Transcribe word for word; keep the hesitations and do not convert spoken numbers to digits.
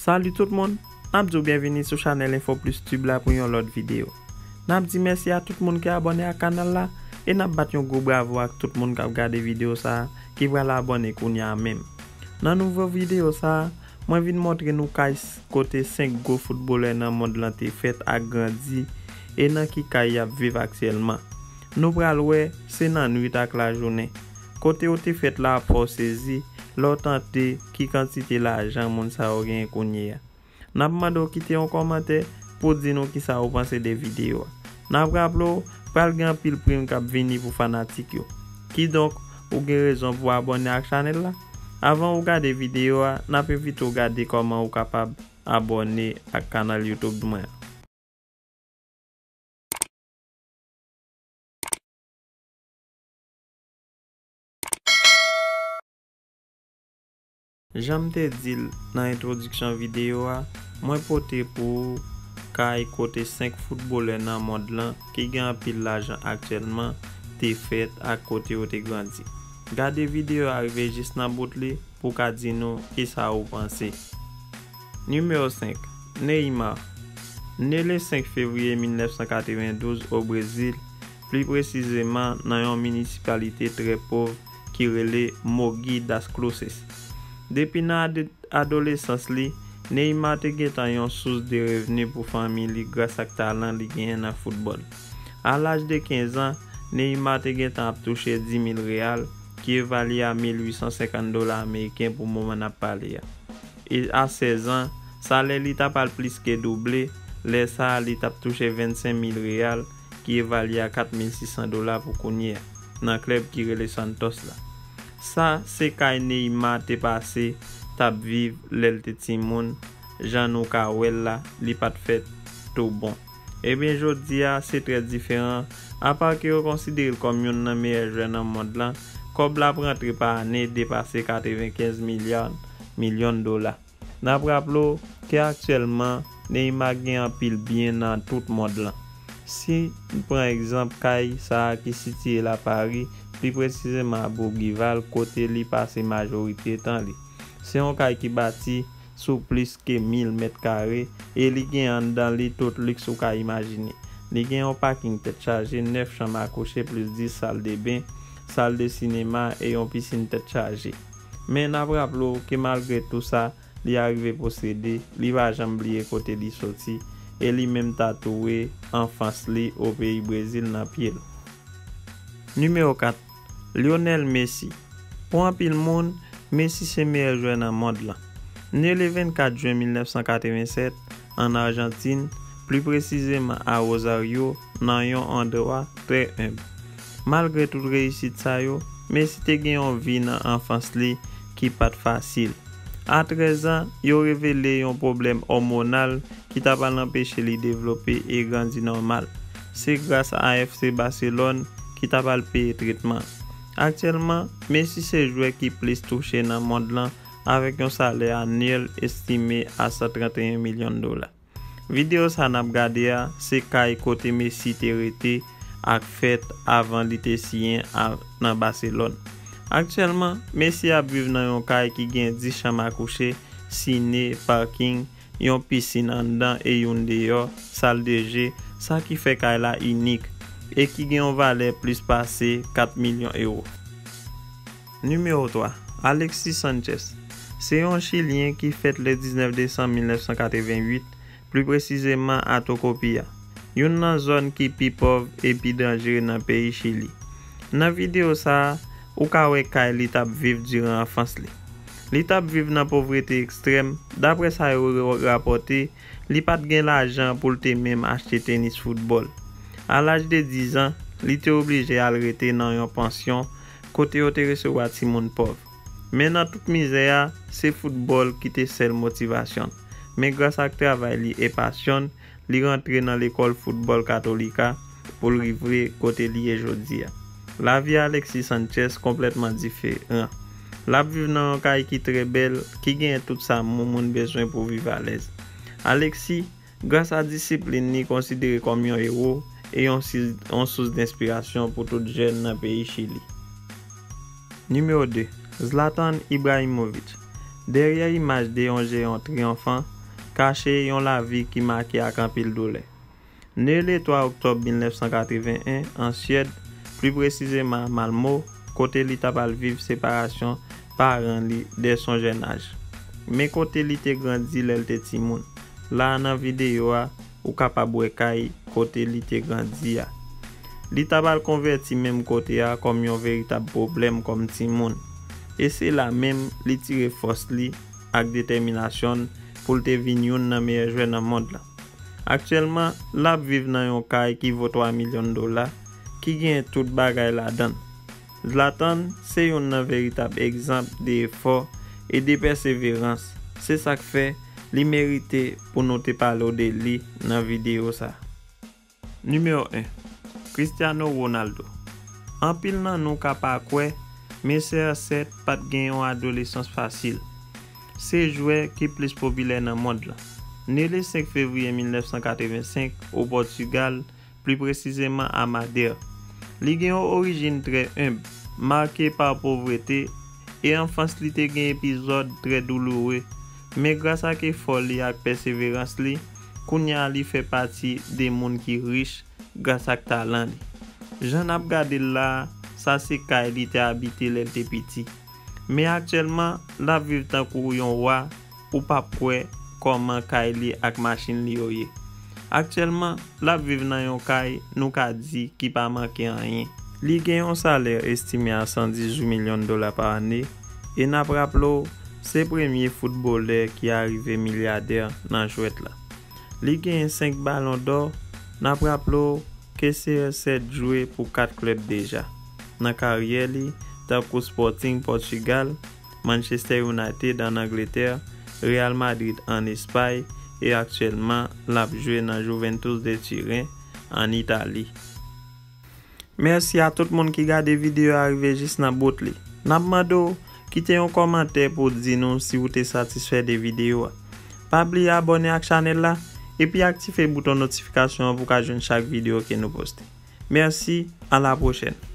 Salut tout moun, n ap di w byenvini sou chanèl Info Plus Tube la pou yon lòt videyo. N ap di mèsi a tout moun ki abòne ak kanal la, e n ap bat yon gwo bravo ak tout moun k ap gade videyo sa a, ki pral abòne kounye a menm. Nan nouvo videyo sa a, mwen vin montre nou kay s-, kote senk gwo foutbolè nan mond lan te fèt ak grandi, e nan ki kay y ap viv aktyèlman. Nou pral wè, se nan nwit ak lajounen. Kote yo te fèt la ap fè w sezi, lè w tande ki kantite lajan moun sa yo genyen kounye a. N ap mande w kite yon kòmantè pou w di nou kisa ou panse de videyo a. N ap raple w, pral gen anpil prim k ap vini pou fanatik yo. Kidonk, ou gen rezon pou w abòne ak chanèl la. Avan ou gade videyo a, n ap envite w gade kòman ou kapab abòne ak kanal YouTube mwen an. Jan m te di l nan entwodiksyon videyo a, mwen pote pou ou kay kote senk foutbolè nan mond lan ki gen anpil lajan aktyèlman te fèt ak kote yo te grandi. Gade videyo a rive jis nan bout li pou w ka di nou kisa ou panse. Nimewo senk, Neymar. Ne le senk fevriye mil nèf san katrevendouz o Brezil, pli presizeman nan yon minisipalite trè pòv ki rele Mogi das Cruzes. Depi nan ade-, adolesans li, Neymar te gentan yon sous de revni pou fanmi li gras ak talan li genyen nan foutbòl. A laj de kenz an, Neymar te gentan ap touche dis mil reyal, ki evalye a mil uit san senkant dola ameriken pou moman n ap pale a. E a sèz an, salè li t ap al plis ke double, lè sa a li t ap touche vennsenk mil reyal, ki evalye a kat mil sis san dola pou kounye a, nan klèb ki rele Santos la. Sa se kay Neymar te pase, t ap viv lè l te timoun, jan nou ka wè l la, li pa t fèt tou bon. Ebyen, jodi a, se trè diferan. Apa ke yo konsidere l kòm youn nan meyè jwè nan mond lan, kòb l ap rantre pa ane depase katrevenkenz milya, milyon dola. N ap raple w ke aktyèlman, Neymar gen anpil byen nan tout mond lan. Si n pran egzanp kay sa a ki sitiye la Pari, pli presizeman a Bougival, kote li pase majorite tan li. Se yon kay ki bati sou plis ke mil mèt kare e li gen anndan li tout liks ou ka imajine. Li gen yon paking tèt chaje, nèf chanm a kouche plis dis sal de ben, sal de sinema e yon pisin tèt chaje. Men n ap raple w ke malgre tou sa, li arive posede, li pa janm bliye kote li soti e li menm tatouwe anfans li o peyi Brezil nan pye l. Nimewo kat, Lionel Messi. Pou anpil moun, Messi se meyè jwè nan mond lan. Ne le vennkat jen mil nèf san katrevensèt, ann Ajantin, pli presizeman a Rosario, nan yon andwa trè enb. Malgre tout reyisit sa yo, Messi te gen yon vi nan anfans li ki pa t fasil. A trèz an, yo revele yon pwoblèm òmonal ki ta pral anpeche li devlope e grandi nòmal. Se gras a F C Barcelone ki ta pral peye tretman. Aktyèlman, Messi se jwè ki plis touche nan mond lan avèk yon salè anyèl estime a san trannteyen milyon dola. Videyo sa n ap gade a, se kay kote Messi te rete ak fèt avan li te siyen a, nan Barcelone. Aktyèlman, Messi ap viv nan yon kay ki gen dis chanm a kouche, sine, paking, yon pisin anndan e youn deyò, sal de je, sa ki fè kay la inik e ki gen yon valè plis pase kat milyon ewo. Nimewo twa, Alexis Sanchez. Se yon Chilyen ki fèt le diznèf desanm mil nèf san katreventuit, pli presizeman a Tocopilla, youn nan zòn ki pi pòv e pi danjere nan peyi Chili. Nan videyo sa a, ou ka wè kay li t ap viv diran anfans li. Li t ap viv nan povrete ekstrèm, daprè sa yo rapòte, li pa t gen lajan pou l te menm achte tenis foutbòl. A laj de diz an, li te oblije al rete nan yon pansyon kote yo te resevwa timoun pòv. Men nan tout mizè a, se foutbòl ki te sèl motivasyon l. Men gras ak travay li e pasyon l, li rantre nan lekòl foutbòl Katolika pou l rive kote li ye jodi a. Lavi Alexis Sanchez konplètman diferan. L ap viv nan yon kay ki trè bèl, ki genyen tout sa moun bezwen pou viv alèz. Alexis, gras a disiplin li, konsidere kòm yon ewo e yon sis-, yon sous denspirasyon pou tout jèn nan peyi Chili. Nimewo de, Zlatan Ibrahimovic. Dèyè imaj de yon jeyon triyonfan kache yon lavi ki make ak anpil doulè. Ne le twa oktòb mil nèf san katreven en an Syèd, pli presizeman a Malmo, kote li t ap al viv separasyon paran li dè son jèn aj. Men kote li te grandi lè l te timoun. La a nan videyo a, ou kapab wè kay kote li te grandi a. Li t ap al konvèti menm kote a kòm yon veritab pwoblèm kòm timoun. E se la menm li tire fòs li ak detèminasyon l pou l te vin youn nan meyè jwè nan mond lan. Aktyèlman, l ap viv nan yon kay ki vo twa milyon dola, ki gen tout bagay ladan l. Zlatan se youn nan veritab egzanp de efò e de pèseverans. Se sa k fè li merite pou nou te pale w de li nan videyo sa. Nimewo en, Cristiano Ronaldo. Anpil nan nou ka pa kwè, men C R sèt pa t gen yon adolesans fasil. Se jwè ki plis popilè nan mond lan. Ne le senk fevriye mil nèf san katreven senk o Pòtigal, pli presizeman a Madè. Li gen yon orijin trè enb, make pa povrete, e anfans li te gen epizòd trè douloure. Men gras ak efò li ak pèseverans li, kounye a li fè pati de moun ki rich gras ak talan li. Jan n ap gade l la a, sa se kay li te abite lè l te piti. Men aktyèlman, l ap viv tankou yon wa, ou p ap kwè kòman kay li ak machin li yo ye. Aktyèlman, l ap viv nan yon kay nou ka di ki pa manke anyen. Li gen yon salè estime a san dizuit milyon dola pa ane, e n ap raple w, se premye foutbolè ki arive milyadè nan jwèt la. Li genyen senk Balon dò, n ap raple w ke C R sèt jwe pou kat klèb deja nan karyè li, tankou Sporting Pòtigal, Manchester United ann Angletè, Real Madrid ann Espay, e aktyèlman l ap jwe nan Juventus de Turin ann Itali. Mèsi a tout moun ki gade videyo a rive jis nan bout li. N ap mande w kite yon kòmantè pou w di nou si w te satisfè de videyo a. Pa bliye abòne ak chanèl la, epi aktive bouton notifikasyon an pou w ka jwenn chak videyo ke nou poste. Mèsi, a la pwochèn.